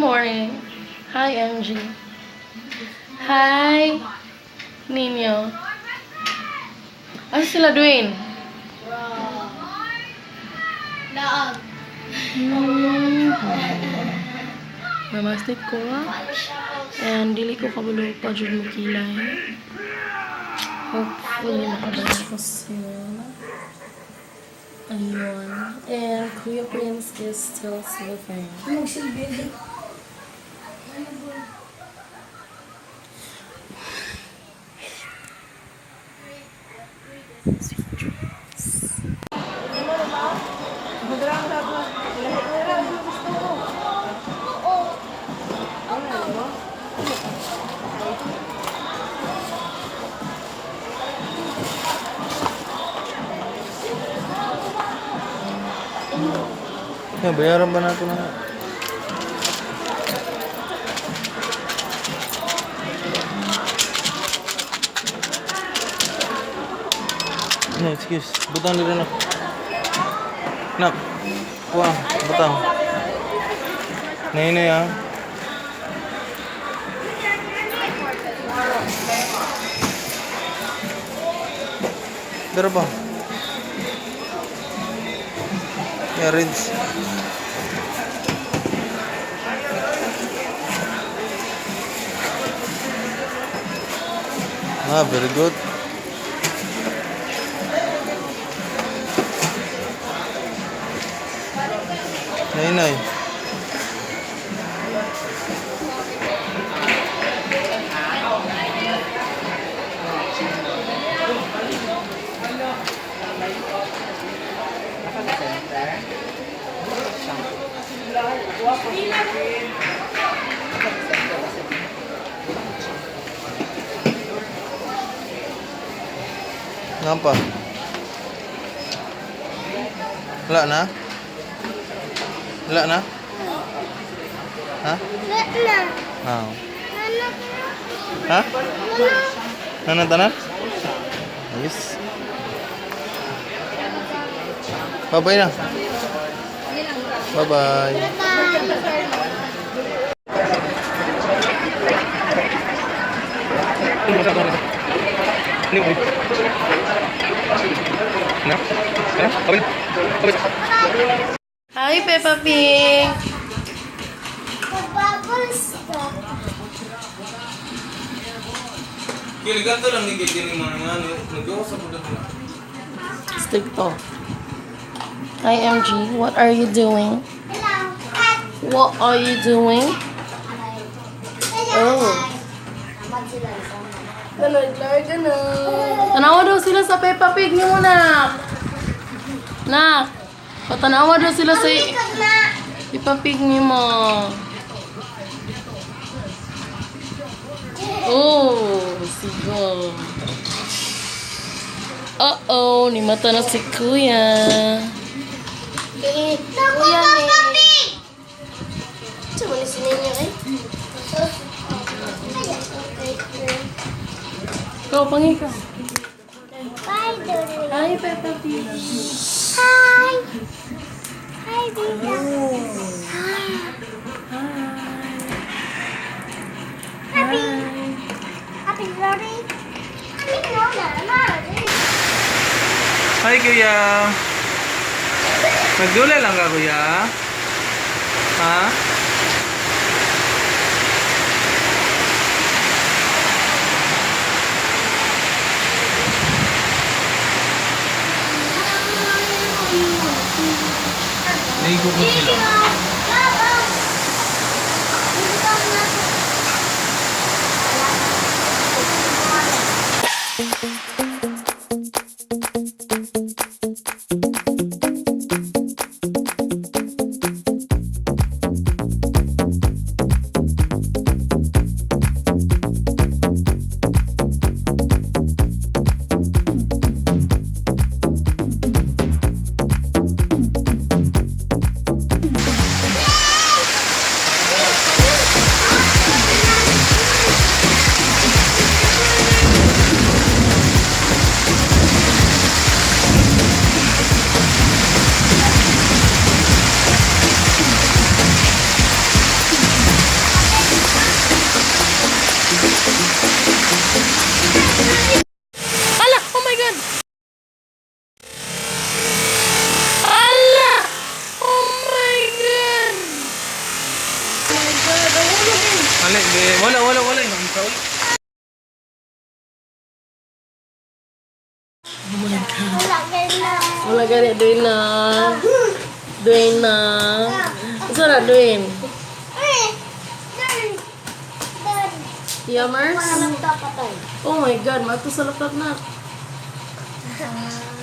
Morning. Hi, MG. Hi, Nino. Asa sila, Dwayne? Laag. Namaste ko. And dili ko kabalo pa jud mo kilay. Hopefully makabalo ko soon. Ayun. And Kuya Prince is still sleeping. Magsilbi. Sweet dreams. Yeah, bayaran ba natin na? No, excuse. Butang dito na. Nak. Kuha, butang. Nay, nay, ah. Pero pa. Yeah, rinse. Ah, very good. Nay, nay. Nga pa? Wala na? Wala na? Ha? Wala na. Ah. Nana. Ha? Nana. Nana tanan? Ayos. Bye-bye na. Bye-bye. Bye. Na? Na? Bye. Hi, Peppa Pig! Bubbles ka. Kili ganto lang ni Gigi mga nga nagawa sa budak na. Stick to. Hi, MG. What are you doing? Hello. Cat. What are you doing? Oh. Nalaglag na. Tanawa daw sila sa Peppa Pig niyo nak. Nak. Patanawa daw sila sa Peppa Pig niyo mo. Oh, sigo. Uh-oh, nimata na si Kuya. Kuya ni. Sa ni si Ninyo eh. Ikaw, pangika. Bye, Dory. Hi, Peppa Pig. Hi. Hi, Bida. Hi. Happy. Happy Dory. Happy Lola. Mama. Hi, Kuya. Nagdula lang ka, Kuya? Ha? Naigo ko sila. Wala, wala, wala, wala. Ang kaul. Wala na. Wala gani, Dwayne na. Dwayne na. Asa na, Dwayne? Eh, dun. Dun. Yummers? Wala magpapatay. Oh my God, mato sa laptop na.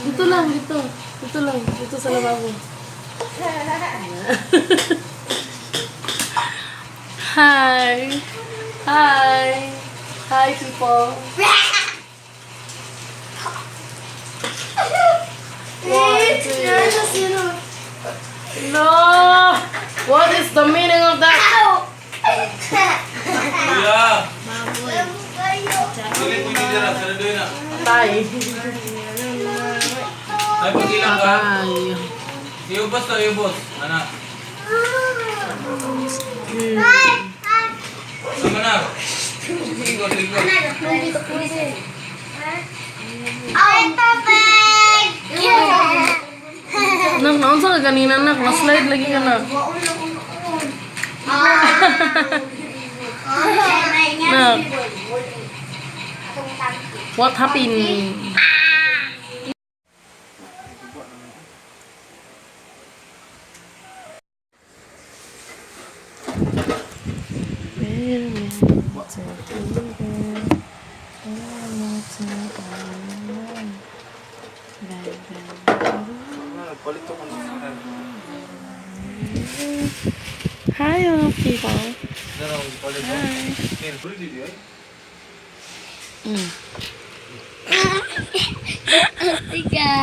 Dito lang, dito. Dito lang, dito sa lababo. Hi. Hi. Hi, people. One, two. No! What is the meaning of that? Kuya! Dili pwede dira, sa doon na. Patay. Ay, pagilang ka. Patay. Iubos to, iubos. Anak. Sama na. Sige, sige. Ay, tubig! Nak, naon sa ka ganina, nak? Na-slide lagi ka, nak. Nak. What happened? Palito ko na. Hi, all people. Dara, palito. Hi. Pwede ay. Tiga.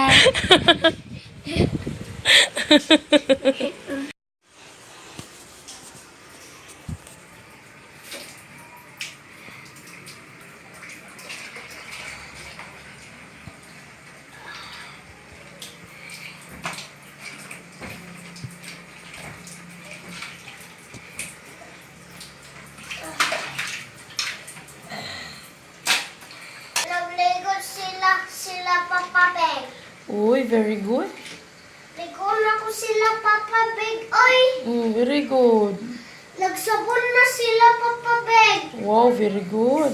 Nagligo sila Papa Big. Uy, very good. Ligo na ko sila Papa Big. Oy, Very good. nagsabon na sila Papa Big. Wow, very good.